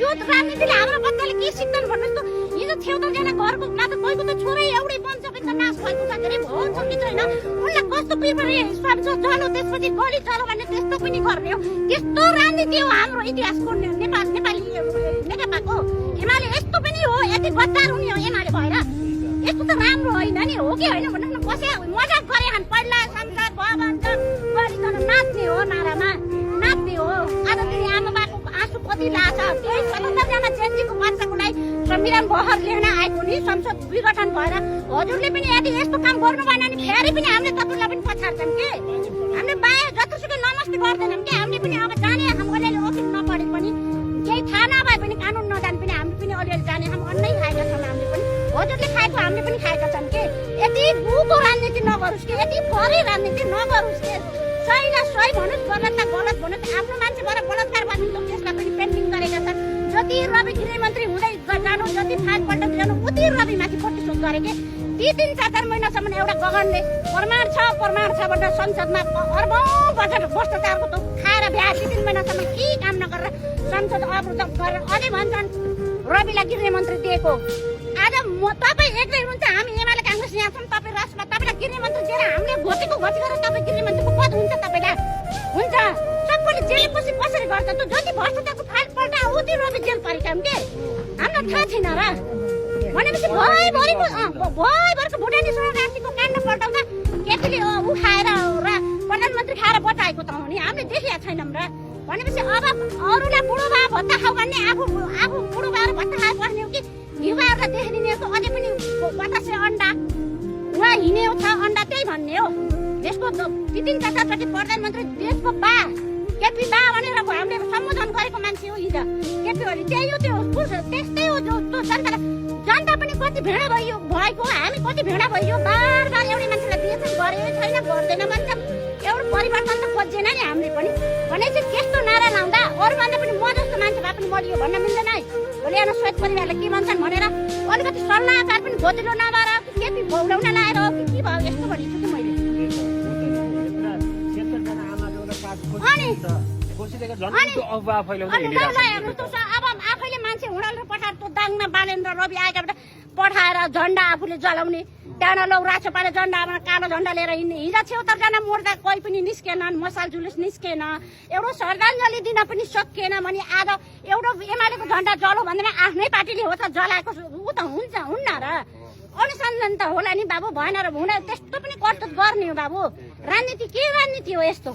यो राजनीतिले हाम्रो बच्चाले के सिक्छन् भन्नुहोस् त। हिजो 76 जना घरको मात्र कोहीको त छोरै एउटै पञ्चकैत नाश भएको छ के रे भन्छ कि छैन। उनलाई कस्तो प्रिपरेसन छ चलो त्यसपछि गोली चलो भन्ने त्यस्तो पनि गर्ने हो। त्यस्तो राजनीति हो हाम्रो इतिहासको नेपाली नेकपाको। एमाले यस्तो पनि हो, यति गद्दार हुने हो एमाले भएर। यस्तो त राम्रो होइन नि, हो कि होइन भन्नुहोस् न। कसै मजाक गरे खान पहिला संसद भवन गोली चलो नाच्ने हो, नारामा नाच्ने हो। आज तिनी आमा बाबुको आँसु कति लाग्छ। त्यही 77 जना जेन्जीको बच्चाको लागि संविधान बहर लेख्न आएको नि संसद विघटन भएर। हजुरले पनि यदि यस्तो काम गर्नु भएन भने फेरि पनि हामीले तपाईँलाई पनि पछाड्छौँ के। हामीले बाहिर जतिसुकै नमस्ते गर्दैनौँ कि। हामीले पनि अब जाने हम अलिअलि वकिल नपढे पनि केही थाहा नभए पनि कानुन नजाने पनि हामीले पनि अलिअलि जाने हम अन्नै खाएका छौँ। हामीले पनि हजुरले खाएको हामीले पनि खाएका छौँ के। यति बुको राजनीति नगरोस् कि, यति फरी राजनीति नगरोस् के। सहीलाई सही भन्नुहोस्, गलतलाई गलत भन्नुहोस्। आफ्नो मान्छेबाट बलात्कार गर्ने लोक त्यसलाई पनि पेन्डिङ गरेका छन्। जति रवि गृहमन्त्री हुँदै जानु, जति फाँटपल्ट जानु, उति रविमाथि प्रतिशोध गरे के। 3-4 महिनासम्म एउटा गगनले प्रमाण छ भनेर संसदमा अर्बौं बजेट भ्रष्टाचारको त खाएर भ्या 3 महिनासम्म के काम नगरेर संसद अवरुद्ध गरेर अझै भन्छन् रविलाई गृहमन्त्री दिएको। आज तपाईँ एक्लै हुनुहुन्छ, हामी एमाले काङ्ग्रेस यहाँ छौँ, तपाईँ राष्ट्रमा तपाईँलाई गृहमन्त्री दिएर हामीले घोटेको गरेर तपाईँ गृहमन्त्रीको पद हुन्छ तपाईँलाई हुन्छ। सबैले जेल कसरी गर्छ त। जति भ्रष्टाचारको फाँटपल्ट उति रवि जेल परेका हुन् के। हामीलाई थाहा छैन र भनेपछि भयभरको भुटानी शरणार्थीको काण्ड पल्टाउँदा केटीले उखाएर र प्रधानमन्त्री खाएर बचाएको त हो नि, हामीले देखिया छैनौँ र। भनेपछि अब अरूलाई बुढो भए भत्ता खाऊ भन्ने, आफू बुढो भएर भत्ता खाएर बस्ने हो कि युवाहरूलाई देखिदिने हो। अझै पनि बतासे अन्डा उहाँ हिँड्यो छ अन्डा त्यही भन्ने हो। देशको 3-4 प्रधानमन्त्री देशको बा केपी बा भनेर हामीले सम्बोधन गरेको मान्छे हो हिजो केपी ओली। त्यही हो, त्यो त्यस्तै हो। जो जनता पनि कति भेडा भएको, हामी कति भेडा भइयो। बार एउटै मान्छेलाई दिएछ गरे छैन गर्दैन भन्छ। एउटा परिवर्तन त खोजेन नि हामीले पनि। भनेपछि त्यस्तो नारा लाउँदा अरूभन्दा पनि म जस्तो मान्छे भए पनि बलियो भन्न मिल्दैन है। भोलि आएर श्वेत परिवारले के भन्छन् भनेर अलिकति सल्लाहकार पनि गोजिलो नभएर केपी भौडाउन लाएर हो कि के भयो यस्तो भनेको छु मैले। अब आफैले मान्छे हुँडालेर पठाएर त्यो दाङमा बालेन्द्र रवि आएकाबाट पठाएर झन्डा आफूले जलाउने, त्यहाँ लौ राछोपाले झन्डा कालो झन्डा लिएर हिँड्ने। हिजो 76 जना मोर्दा कोही पनि निस्केनन्, मसाल जुलुस निस्केन, एउटो श्रद्धाञ्जली दिन पनि सकिएन भने आज एउटो एमालेको झन्डा जलो भन्दैमा आफ्नै पार्टीले हो त जलाएको ऊ त हुन्न र। अनुसन्धान त होला नि बाबु, भएन र हुन त्यस्तो पनि कर्तव्य गर्ने हो बाबु। राजनीति के राजनीति हो यस्तो।